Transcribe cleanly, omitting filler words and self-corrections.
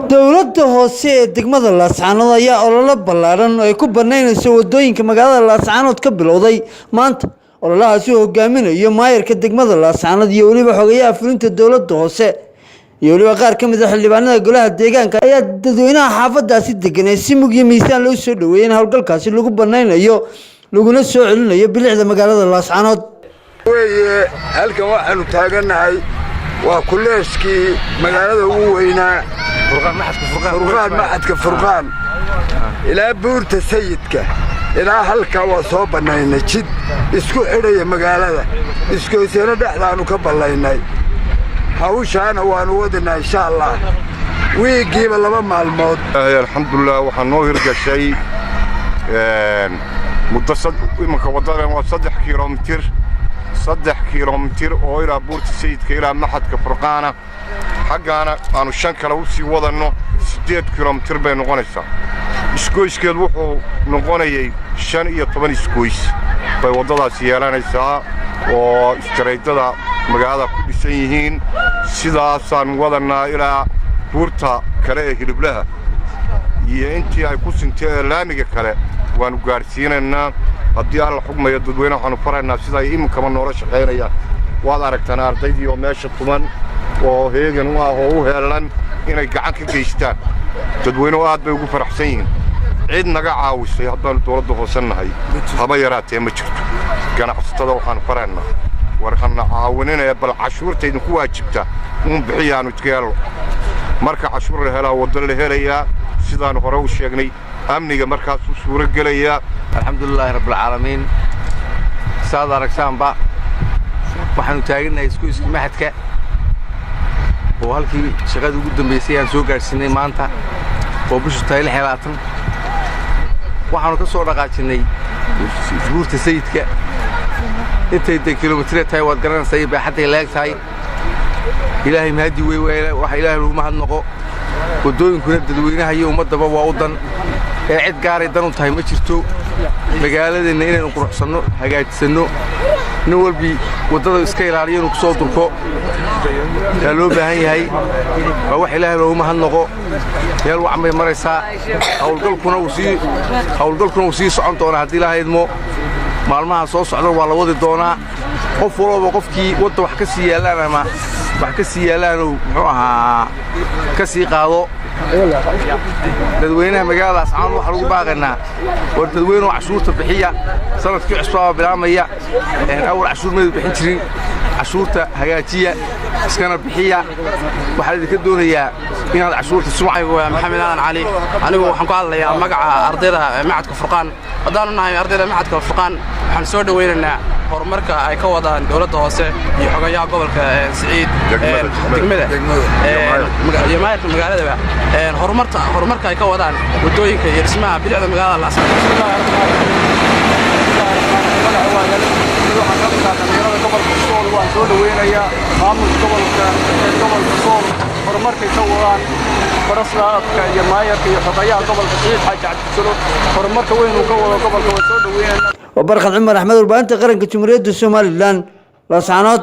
Dowladda hoose ee degmada Laascaanood ayaa ololo ballaaran oo ay ku banaynayso wadooyinka magaalada Laascaanood ka bilowday maanta. Ololahaasi uu hogaaminayo maayarka degmada Laascaanood iyo weliba xogayaha fulinta dowladda hoose iyo weliba qaar ka mid ah xildhibaanada golaha deegaanka ayaa dadweynaha xaafadaasi degan ee si mug iyo miisaan loo soo dhaweeyay in howlgalkaasi lagu banaynayo laguna soo celinayo bilicda magaalada Laascaanood. Weeye, halkan waxaannu taagannahay waa kuleeshkii magaalada ugu weynaa, Furqaan, maxadka Furqaan ilaa Buurta Sayidka ilaa halkaa waa soo bannaynay jid isku xidhaya magaalada. Iskoysano dhexdaannu ka ballaynay. Hawshaana waannu wadaynaa, insha Allah, wiiggiiba 2 maalmood. Alxamdulilah, waxaa noo hirgashay muddo imanka waddadan waa 3 kilomitir, 3 kilomitir oo ilaa Buurta Sayidka ilaa maxadka Furqaana. Xaggaana aanu 5 kale u sii wadanno, 8 kilomitir bay noqonaysaa. Isgoyskeed wuxuu noqonayay 15 isgoys bay waddadaasi yeelanaysaa oo istaraydada magaalada ku dhisan yihiin. Sidaasaan wadannaa ilaa buurta kale ee Hiliblaha iyo intii ay ku sintay ee laamiga kale waannu gaadhsiinaynaa haddii Alla xugmayo. Dadweyne waxaannu faraynaa sida ay iminkaba noola shaqaynayaan. Waad aragtaan ardaydii oo meesha tuman oo heegan u ah oo u heellan inay gacan ka geystaan. Dadweynuhu aad bay ugu faraxsan yihiin. Cid naga caawisay haddaannu dawladda hoose nahay haba yaraatee ma jirto. Ganacsatada waxaannu faraynaa, war hana caawininae, bal cashuurta idinku waajibta uun bixiyaannu iska helno. Marka cashuur la helaa, waddo la helayaa. Sidaannu hore u sheegnay, amniga markaasuu suuro gelayaa. Alxamdulilaahi rabbilcaalamiin. Saad aragtaanba, waxaannu taagannahay isgoyskii maxadka oo halkii shaqadii ugu dambaysay aan soo gaadhsiinay maanta oo bishu tahay 26. Waxaannu ka soo dhaqaajinnay Buurta Sayidka. Intay dee kilomitire tahay waad garanaysaa iyo baaxadday leeg tahay. Ilaahay mahaddi wey, waxa Ilaahay lagu mahadnaqo. Waddooyinkuna dadweynaha iyo ummaddaba waa u dan ee cid gaaray dan u tahay ma jirto. Magaaladeenna inaynu quruxsanno, hagaajisanno, nin walbii waddada iska ilaaliyo inuu ku soo durko yaa loo baahan yahay. Waa wax Ilaahay loogu mahadnaqo. Meel wacan bay maraysaa. Hawlgalkuna wuu sii socon doonaa haddii Ilaahay idmo. Maalmaha soo socdan waa la wadi doonaa. Qof walbaba qofkii wadda wax ka sii yaallaan ama wax ka sii yaallaanuu muxuu ahaa ka sii qaado. Dadweynaha magaalada Laascaanood waxaa lagu baaqaynaa, war dadweynuhu cashuurta bixiya. Sanadkii cusbaaba bilaamaya. Awal cashuur maydu bixin jirin. Cashuurta hagaajiya, iskana bixiya. Waxaa idinka doonayaa inaad cashuurta Magacaygu waa Maxamed Aadan Cali. Anigu waxaan ku hadlayaa magaca ardayda macadka Furqaan. Haddaanu nahay ardayda macadka Furqaan, waxaan soo dhowaynaynaa horumarka ay ka wadaan dowladda hoose iyo xogayaha gobolka Siciid, degmada iyo maayarka magaaladaba, horumarka ay ka wadaan waddooyinka iyo dhismaha bilicda magaalada Laascaanood. Waxaan ka mid ah dhalinyarada gobolka Sool. Waan soo dhaweynayaa maamulka gobolka ee gobolka Sool horumarkay ka wadaan, barasaabka iyo maayarka iyo xogayaha gobolka Siciid Xaaji Cabdisalo horumarka weyn uu ka wado gobolka. Waan soo dhaweynaynaa. Waa Barkhad Cumar Axmed, warbaahinta qaranka Jamhuuriyadda Somaliland, Laascaanood.